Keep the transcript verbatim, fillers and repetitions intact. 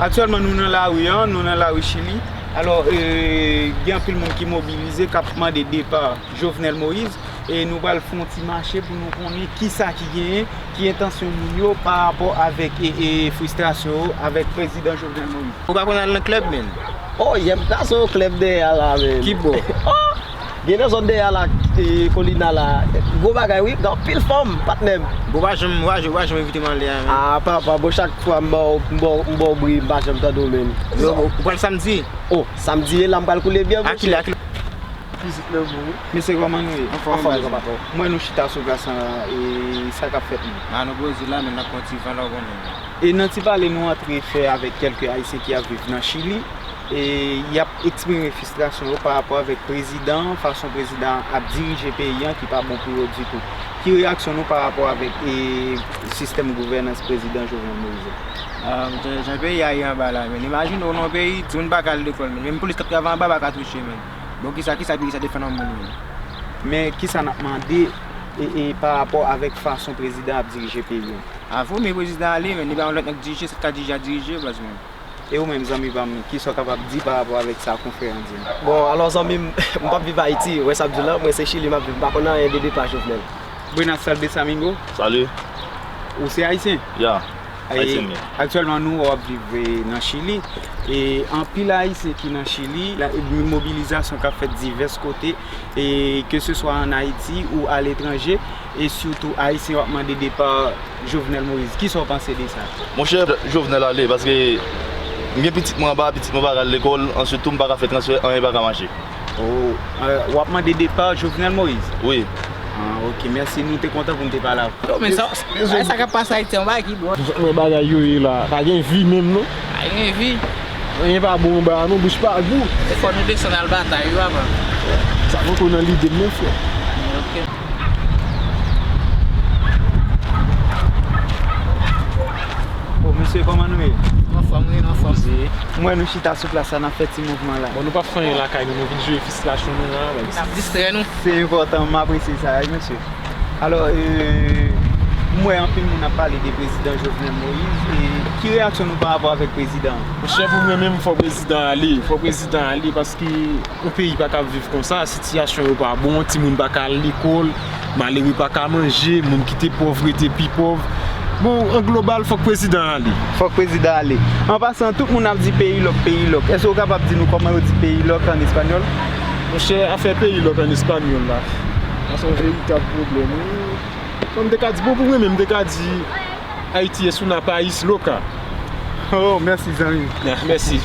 Aktyèlman, nou nan lari a, nou nan lari Chili. Alò, e, gen anpil moun ki mobilize, k ap mande depa Jovenel Moïse. E nou pral fè yon ti mache pou nou konnen kisa ki genyen, ki entansyon moun yo pa rapò avèk, e, e, fristrasyon yo avèk prezidan Jovenel Moïse. Ou pa konn al nan klèb, menn? Oh, yè m ta sou klèb dèyè a la, menn. Ki bò? Oh! Gen nan zòn dèyè a la, e, Kolina la. Gwo bagay, wi, gen anpil fanm, patnè m. Bon, w pa janm, w pa janm, w pa janm envite m ale a, menn. Ah, papa, bon, chak fwa m ba w, m ba w, m ba w bri, m pa janm tande w, menn. Ou pral samdi? Oh, samdi e la m pral koule byen, monchè. A kilè, a kilè? Fizik nan men w. Mesye, kòman nou ye? Anfòm, anfòm, patwon. M wè nou chita sou plas la, e sa k ap fèt menm? A, nou poze la, men n ap pran ti van la, w konnen. E nan ti pale nou antre fè avèk kèlke Ayisyen ki ap viv nan Chili, e y ap eksprime fristrasyon yo pa rapò avèk prezidan an, fason prezidan an ap dirije peyi an ki pa bon pou yo ditou. Ki reyaksyon nou pa rapò avèk, e, sistèm gouvènans prezidan Jovenel Moïse? Ah, jan, jan peyi a ye anba la, men imajine w nan yon peyi, timoun pa ka al lekòl, men menm polis k ap travay anba pa ka touche, men. Bon, kisa, kisa, kisa defann yon moun menm? Men kisa n ap mande, e, e, pa rapò avèk fason prezidan ap dirije peyi an? Avou, men prezidan ale, men li pa yon lòt nèg dirije, sa k ka dirije a dirije, baz mwen. E ou menm, zanmi pa m, kisa w kapab di pa rapò avèk sa konfrè an di an? Bon, alò, zanmi m, m p ap viv Ayiti, ou wè sa m di w la, mwen se Chili m ap viv, m pa konn anyen de depa Jovenel. Buenas tardes, amigo. Salut. Ou se ayisyen? Ya. E, ayisyen m ye. Aktyèlman, nou wè w ap viv, e, nan Chili. E anpil Ayisyen ki nan Chili, la, e, mobilizasyon k ap fèt divès kote, e ke se swa ann Ayiti ou aletranje, e sitou Ayisyen yo ap mande depa Jovenel Moïse. Kisa w panse de sa? Monchè, Jovenel ale, paske m gen pitit mwen anba, pitit mwen pa ka al lekòl, answit tou m pa ka fè transfè, anyen pa ka mache. Oh, e, w ap mande depa Jovenel Moïse? Wi. Ah, ok, mèsi. Nou te kontan pou n te pale avè w. Yo, men sa, sa, sa k ap pase Ayiti an bagay ki dwòl. Zòt wè bagay yo ye la, pa gen vi menm non. Pa gen vi. Anyen pa bon anba a non, bouch pa gou. E fò nou desann al batay wi, papa. Sa poko nan lide m non, frè. Ok. Bon, mesye, kòman nou ye? Nou anfòm, wi, nou anfòm. M wè nou chita sou plas la, n ap fè ti mouvman la. Bon, nou p ap fè anyen lakay nou, nou vin jere fristrasyon nou la, bagay. N ap distrè nou. Se enpòtan, m apresye sa, wi, mesye. Alò, e, m wè anpil moun ap pale de prezidan Jovenel Moïse. E ki reyaksyon nou pa rapò avèk prezidan an? Monchè, pou mwen menm, fò prezidan ale. Fò prezidan ale paske yon peyi pa ka ap viv konsa. Sitiyasyon yo pa bon, timoun pa ka al lekòl, malere pa ka manje, moun ki te pòv rete pi pòv. Bon, an global, fòk prezidan an ale. Fòk prezidan ale. An pasan, tout moun ap di peyi lòk, peyi lòk. Èske w kapab di nou kòman yo di peyi lòk an espanyòl? Monchè, afè peyi lòk an espanyòl la, sa se yon veritab pwoblèm, wi. Bon, m te ka di, bon, pou mwen menm, m te ka di, Haiti es una país loca. Oh, mèsi, zanmi. Mèsi.